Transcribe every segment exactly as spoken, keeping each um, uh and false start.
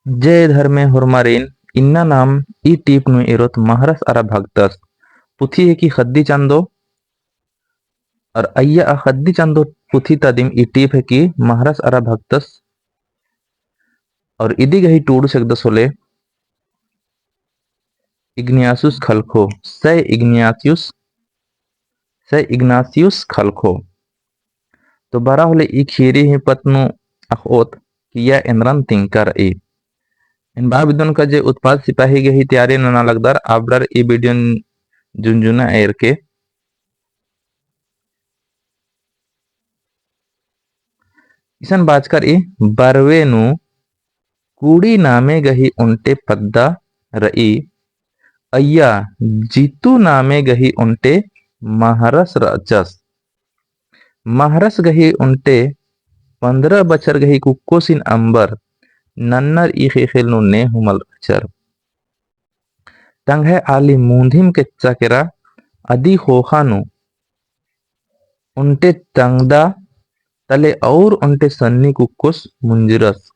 जय धर्मे होरमारिन, इन्ना नाम ई टीप नू एरोत महरस अरा भगतस। पुथी है कि ख़द्दी चंदो, और अइय्या आ ख़द्दी चंदो पुथी ता दिम ई टीप है कि महरस अरा भगतस। और इदी गही टूड़ुस एकदस होले इग्नासियुस खलखो, सै इग्नासियुस, सै इग्नासियुस खलखो। तो बरा होले ई खीरी ही पत्त नू अख़ओत कि या एन्दरन तिंका रई। एन बा बिद्दन का जे उत्पाद सिपाही गही तैयारी नना लगदर, आबड़र ई video न जुनजुना एरके। इसन बाचका रई, बरवे नू कुड़ी नामे गही ओन्टे पद्दा रई, अइय्या जीतू नामे गही ओन्टे महरस रहचस। महरस गही ओन्टे पन्द्रह बछर गही कुक्कोसिन अम्बर नन्नर ई ख़ेख़ेल नू ने हुमल रहचर। तंग्है आली मुन्धिम केच्चा केरा, अदी ख़ोख़ा नू ओन्टे तंगदा तले और ओन्टे सन्नी कुक्कोस मुंजरस।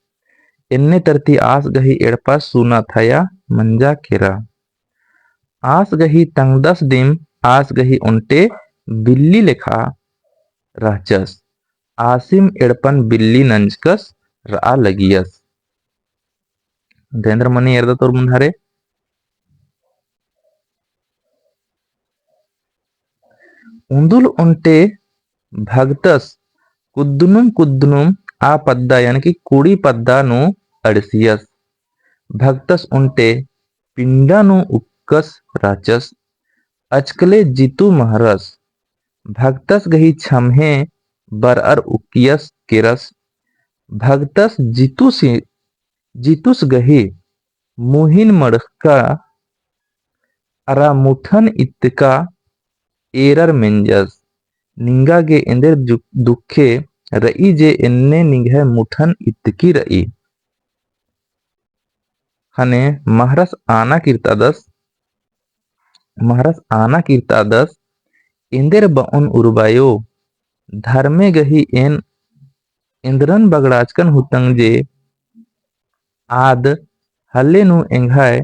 एन्ने तरती आस गही एड़पा सुना थया मंजा केरा। आस गही तंगदस दिम आस गही ओन्टे बिल्ली लेखा रहचस। आसिम एड़पन बिल्ली नंजकस रआ लगियस। एन्देर मनी एरदत ओर मुन्धारे। उन्दुल ओन्टे भगतस कुद्दनुम कुद्दनुम आ पद्दा यानी कि कुड़ी पद्दा नू अंड़सियस। भगतस ओन्टे पिंडा नू उक्कस रहचस। अचकले जीतू महरस। भगतस गही छम्हे बरअर उक्कियस केरस। भगतस जीतू सी, जीतूस गही मुहिन मड़खका अरा मुठन इत्तका एरर मेंजस। निंगा गे एन्देर जु-, दुखे रई जे एन्ने निंग्है मुठन इत्तकी रई। ख़ने महरस आना किर्तादस, महरस आना किर्तादस, एन्देर बओन उर्बायो, धर्मे गही एन एन्देरन बगड़ाचकन हुतंग जे, आद हले नू एंग्है,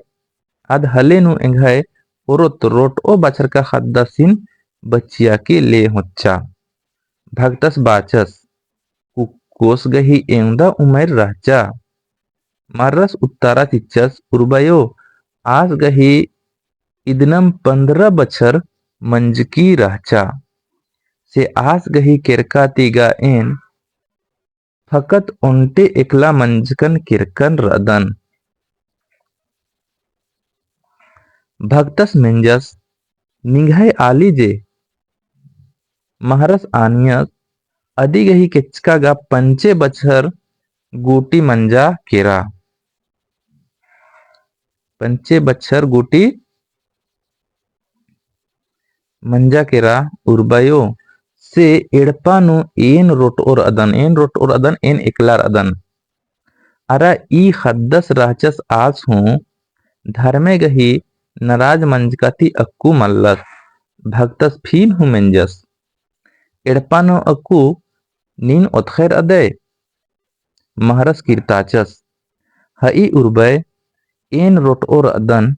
आद हले नू एंग्है ओरोत रोटओ बछरका ख़द्दासिन बचिया के ले होच्चा। भगतस बाचस, कुक्कोस गही एवंदा उमर रहचा। मर्रस उत्तरा चिच्चस, उर्बयो, आस गही इदनम पन्द्रह बछर मंजकी रहचा। से आस गही केरका ती गा एन फकत ओन्टे एकला मंजकन केरकन रअदन। भगतस मेंजस, निंग्है आली जे महरस आनियस, अदी गही केचका गा पंचे बछर गूटी मंजा केरा। पंचे बछर गूटी मंजा केरा उर्बयो, से एड़पा नू एन रोटओ रअदन, एन रोटओ रअदन, एन एकला रअदन। अरा ई ख़द्दस रहचस आस हूँ, धर्मे गही नराज मंजका ती अक्कु मल्लस। भगतस फिन हूँ मेंजस, एड़पा नू अक्कु नीन ओतख़य रअदय? महरस किर्ताचस, हई उर्बय, एन रोटओ रअदन,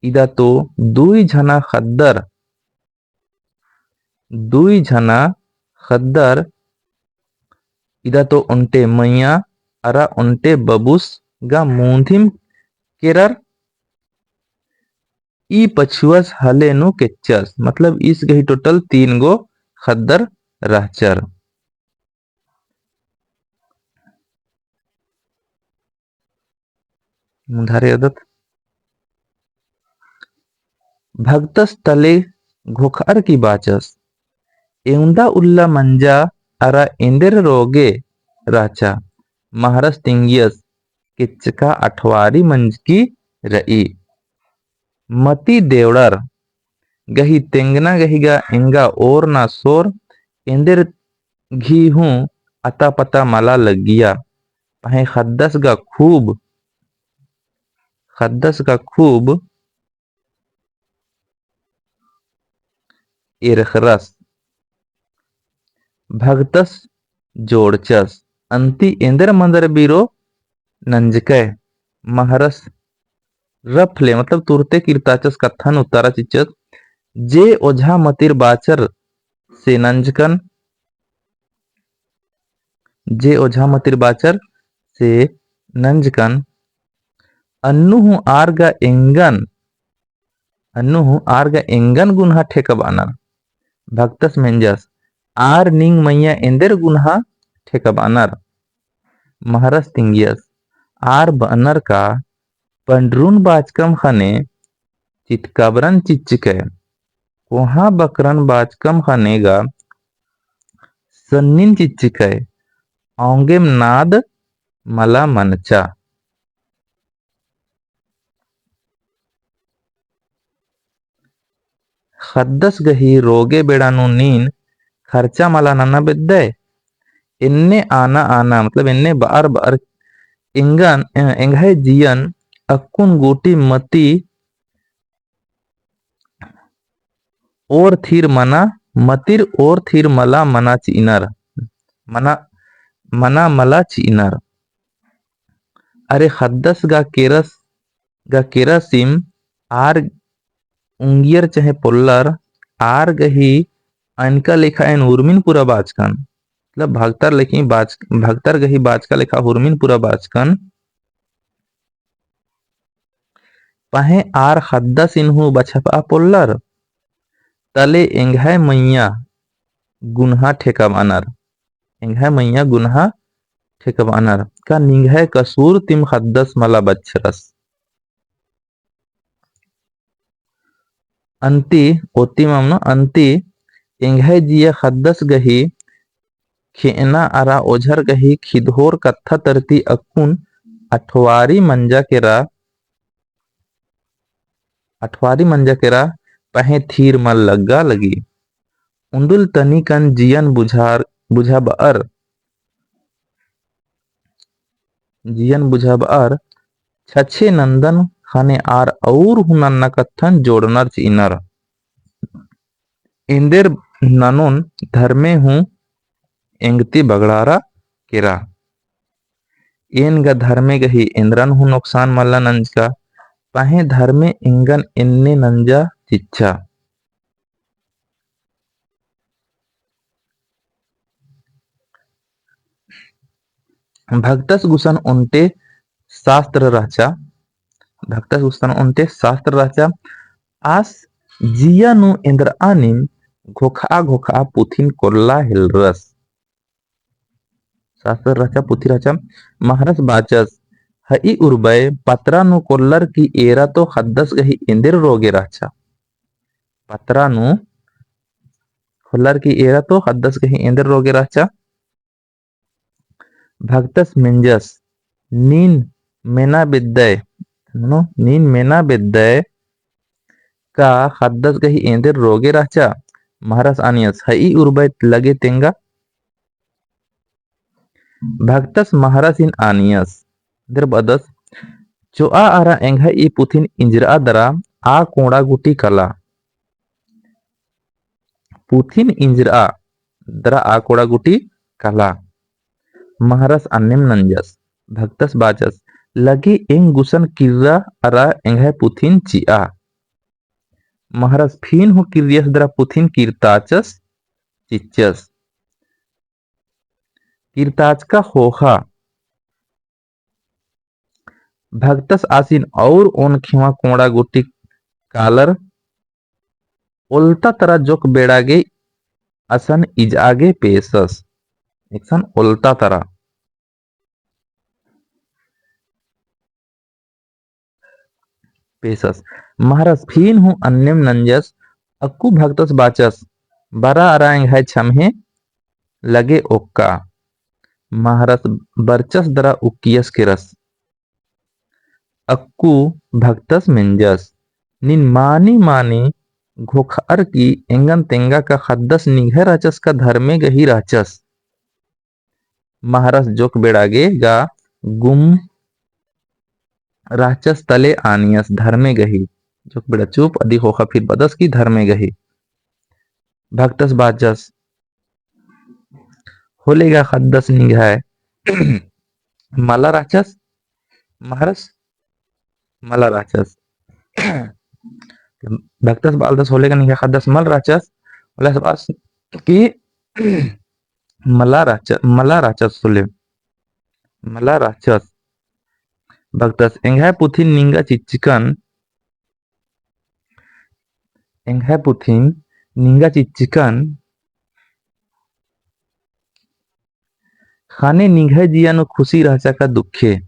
इदा तो दुई झना ख़द्दर, दुई झना ख़द्दर, इदा तो ओन्टे मइय्याँ अरा ओन्टे बबुस गा मुन्धिम केरर। ई पछुअस हले नू केच्चस, मतलब ईस गही total तीन गो ख़द्दर रहचर। मुन्धारे अदत। भगतस तले घोखअर की बाचस, एवंदा उल्ला मंजा अरा एन्देर रोगे रहचा। महरस तिंगियस, केचका अठवारी मंजकी रई। मती देवड़र गही तेंगना गही गा एंगा ओर ना सोर, एन्देर घी हूँ अता पता मला लग्गिया। पहें ख़द्दस गा खूब, ख़द्दस गा खूब एरख़रस। भगतस जोड़चस, अन्ती एन्देर मन्दर बीरो नंजकय। महरस रफले मतलब तुरते किरताचस कत्थन उत्तरा चिच्चस, जे ओझा मतिर बाचर से नंजकन, जे ओझा मतिर बाचर से नंजकन, अन्नु हूँ आर गा एंगन, अन्नु हूँ आर गा एंगन गुनहा ठेकबानर। भक्तस मेंजस, आर निंग मइय्याँ एन्देर गुनहा ठेकबानर। महरस तिंगियस, आर बअनर का पंडरुन बाचकम ख़ने चितकाबरन चिच्चकय, कोहाँ बकरन बाचकम ख़ने गा सन्निन चिच्चकय, औंगेम नाद मला मनचा। ख़द्दस गही रोगे बेड़ा नू नीन खर्चा मला नना बेद्दय। एन्ने आना आना, मतलब एन्ने बअर बअर एंगन, एंग्है जियन अक्कुन गूटी मती ओर थीर मना, मतिर ओर थीर मला मना चिअनर, मना, मना मला चिअनर। अरे ख़द्दस गा केरस, गा केरसिम आर उंगियर चहे पोल्लर, आर गही अनका लेखा एन उर्मिन पूरा बाचकन, मतलब भगतर लेखी बाच-, भगतर गही बाचका लेखा उर्मिन पूरा बाचकन। पहें आर ख़द्दसिन हूँ बछपआ पोल्लर, तले एंग्है मइय्याँ गुनहा ठेकबानर, एंग्है मइय्याँ गुनहा ठेकबानर, का निंग्है कसूर तिम ख़द्दस मला बछरस। अन्ती, ओतिम अम्म अन्ती, एंग्है जिया ख़द्दस गही खेअना अरा ओझर गही खिदहोर कत्था तरती अक्कुन अठवारी मंजा केरा, अठवारी मंजा केरा पहें थीर मल लग्गा लगी। उन्दुल तनिकन जियन बुझार, बुझाबअर, जियन बुझाबअर छछे नन्दन ख़ने आर अउर हूँ नन्ना कत्थन जोड़नर चिअनर। एन्देर ननोन धर्मे हूँ एंगती बगड़ारा केरा। एन गा धर्मे गही एन्दरन हूँ नोकसान मल्ला नंजका, पहें धर्मे एंगन एन्ने नंजा चिच्चा। भगतस गुसन ओन्टे शास्त्र रहचा, भगतस गुसन ओन्टे शास्त्र रहचा, आस जिया नू एन्दरआनिम घोखआ घोखआ पुथिन कोल्ला हेलरस। शास्त्र रहचा, पुथी रहचा। महरस बाचस, हई उर्बय पत्रा नू कोल्लर की एरा तो ख़द्दस गही एन्देर रोगे रहचा। पत्रा नू कोल्लर की एरा तो ख़द्दस गही एन्देर रोगे रहचा। भगतस मेंजस, नीन मेना बेद्दय, मनो, नीन मेना बेद्दय का ख़द्दस गही एन्देर रोगे रहचा? महरस आनियस, हई उर्बय लगे तेंगा। भगतस महरसिन आनियस, एन्देर बअदस, चोआ अरा एंग्है ई पुथिन इंजरआ दरा आ कोड़ा गुटी कला। पुथिन इंजरआ दरा आ कोड़ा गुटी कला। महरस अन्नेम नंजस। भगतस बाचस, लगे एंग गुसन किर्रा अरा एंग्है पुथिन चिआ। महरस फिन हूँ किर्रियस दरा पुथिन किर्ताचस चिच्चस। किर्ताचका ख़ोख़ा। भगतस आसिन अउर ओन खेवा कोड़ा गुटी कालर ओल्ता तरा जोक बेड़ा गे असन इजआ गे पेसस। एकसन ओल्ता तरा पेसस। महरस फिन हूँ अन्नेम नंजस, अक्कु भगतस बाचस, बरा अरा एंग्है छम्हे लगे ओक्का। महरस बरचस दरा उक्कियस केरस। अक्कु भगतस मेंजस, नीन मानी मानी घोखअर की एंगन तेंगा का ख़द्दस निंग्है रहचस का धर्मे गही रहचस। महरस जोक बेड़ा गे गा गुम रहचस तले आनियस धर्मे गही। जोक बेड़ा चुप अदी ख़ोख़ा फिर बअदस की धर्मे गही। भगतस बाचस, होले गा ख़द्दस निंग्है मला रहचस। महरस मला रहचस। भक्तस बआलदस होले का निंग्है ख़द्दस मल रहचस, होले आस बअस कि मला रहच-, मला रहचस होले, मला रहचस। भक्तस एंग्है पुथिन निंगा चिच्चकन, एंग्है पुथिन निंगा चिच्चकन, ख़ने निंग्है जिया नू खुशी रहचा का दुखे?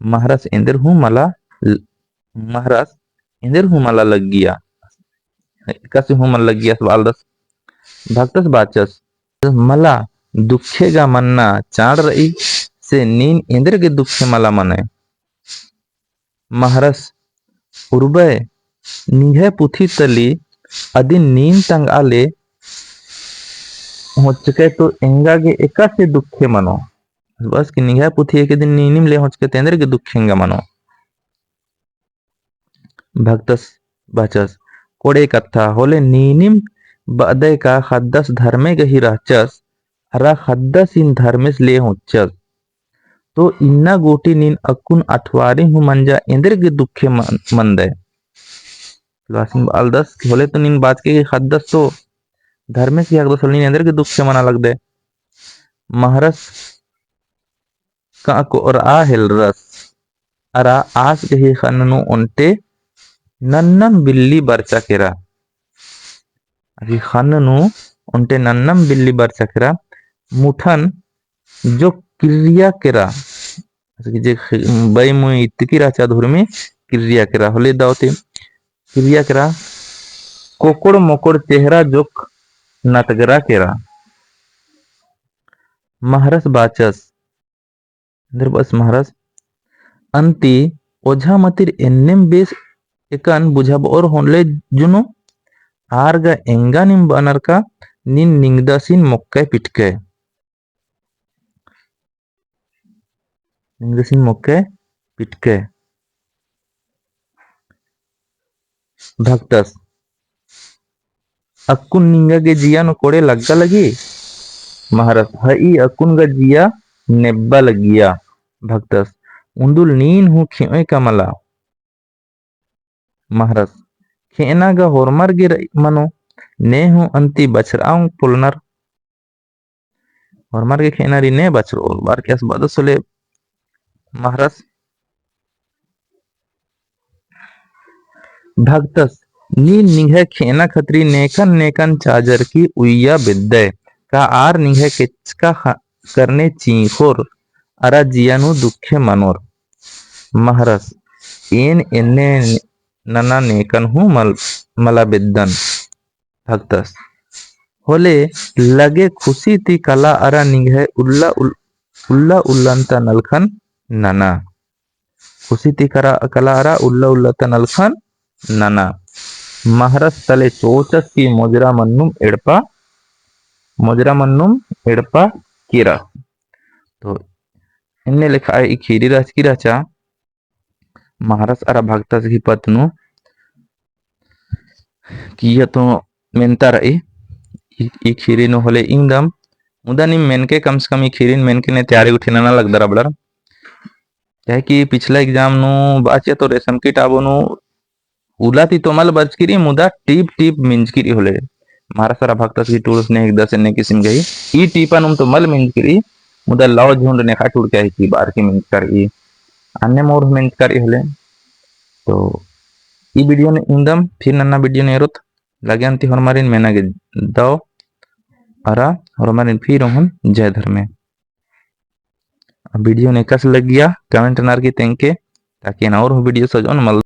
महरस एन्देर हूँ मला ल-, महरस एन्देर हूँ मला लग्गिया। एकासे हूँ मला लग्गिया आस बआलदस। भक्तस बाचस, मला दुखे गा मन्ना चाड़ रई, से नीन एन्देर गे दुखे मला मनय। महरस उर्बय निंग्है पुथी तली अदिन नीन तंगआ ले होचकय तो एंगा गे एकासे दुखे मनो। बस कि निंग्है पुथी एका दिन नीनिम ले होचकय तो एन्देर गे दुखे एंगा मनो। भक्तस बाचस, कोड़े कत्था होले नीनिम बअदय का ख़द्दस धर्मे गही रहचस, अरा ख़द्दसिन धर्मेस ले होचस। तो इन्ना गूटी नीन अक्कुन अठवारिन हूँ मंजा एन्देर गे दुखे मन-, मनदय। लुआसिन बआलदस कि होले तो नीन बाचकय कि ख़द्दस तो धर्मेस गही हिकदस होले नीन एन्देर गे दुखे मना लगदय। महरस का कोरआ हेलरस, अरा आस गही ख़न्न नू ओन्टे नन्नम बिल्ली बरचा केरा। अभी ख़न्न नू ओन्टे नन्नम बिल्ली बरचा केरा, मुठन जो किर्रिया केरा। जैसे कि जे ख-, बई मुई इतकी रहचा धुरमी किर्रिया केरा। होले दव ती किर्रिया केरा, कोकोड़ मोकोड़ चेहरा जोक नतगरा केरा। महरस बाचस, एन्देर बअस महरस, अन्ती ओझा मतिर एन्नेम बेस एकन बुझाबओर होले जुनो, आर गा एंगा नीम बअनर का नीन निंगदसिन मोक्कय पिटकय। निंगदसिन मोक्कय पिटकय। भक्तस, अक्कुन निंगा गे जिया नू कोड़े लग्गा लगी? महरस, हई अक्कुन गा जिया नेब्बा लगिया। भक्तस, उन्दुल नीन हूँ खेओय का मला? महरस, खेअना गा होरमर गे रई मनो, ने हूँ अन्ती बछरआ पोलनर। होरमर गे खेअना रई ने बछरओर, बअर के आस बअदस होले महरस। भक्तस, नीन निंग्है खेअना खतरी नेकन नेकन चाजर की उइया बेद्दय, का आर निंग्है केचका ख-, करने चींख़ोर, अरा जिया नू दुखे मनोर। महरस, एन एन्ने नना नेकन हूँ मल-, मला बेद्दन। भक्तस, होले लगे खुशी ती कला अरा निंग्है उल्ला उल-, उल्ला उल्लन ता नलखन नना। खुशी ती करा-, कला अरा उल्ला उल्ला ता नलखन नना। महरस तले चोचस की मोजरा मन्नुम एड़पा, मोजरा मन्नुम एड़पा केरा। तो एन्ने लेखा ई खीरी रहचकी रहचा। महरस अरा भक्तस गही पत्त नू किइय्या तो मेन्ता रई, ई, ई खीरी नू होले इवंदम, मुदा नीम मेनके कम से कम ई खीरिन मेनके ने तैयारी गुट्ठी नना लगदर अबड़र। काहे कि पिछला exam नू बाचिया तो रेशम कीट आबो नू उल्ला ती तो मल बरचकी रई, मुदा टीप टीप मेंजकी रई होले। महरस अरा भक्तस गही टूड़स ने हिकदस एन्ने किसिम गही। ई टीपन उम तो मल मेंजकी रई, मुदा लौ झुंड नेखा टूड़का हिकी बअर की मेंजका रई। अन्नेम और मेंजका रई होले। तो ई video नू इवंदम, फिर नन्ना video नू एरोत, लगे अन्ती होरमारिन मेना गे दव, अरा होरमारिन फिर ओहन जय धर्मे। Video नू एकासे लग्गिया comment ननर की तेंगके, ताकि एन और video सजओन मल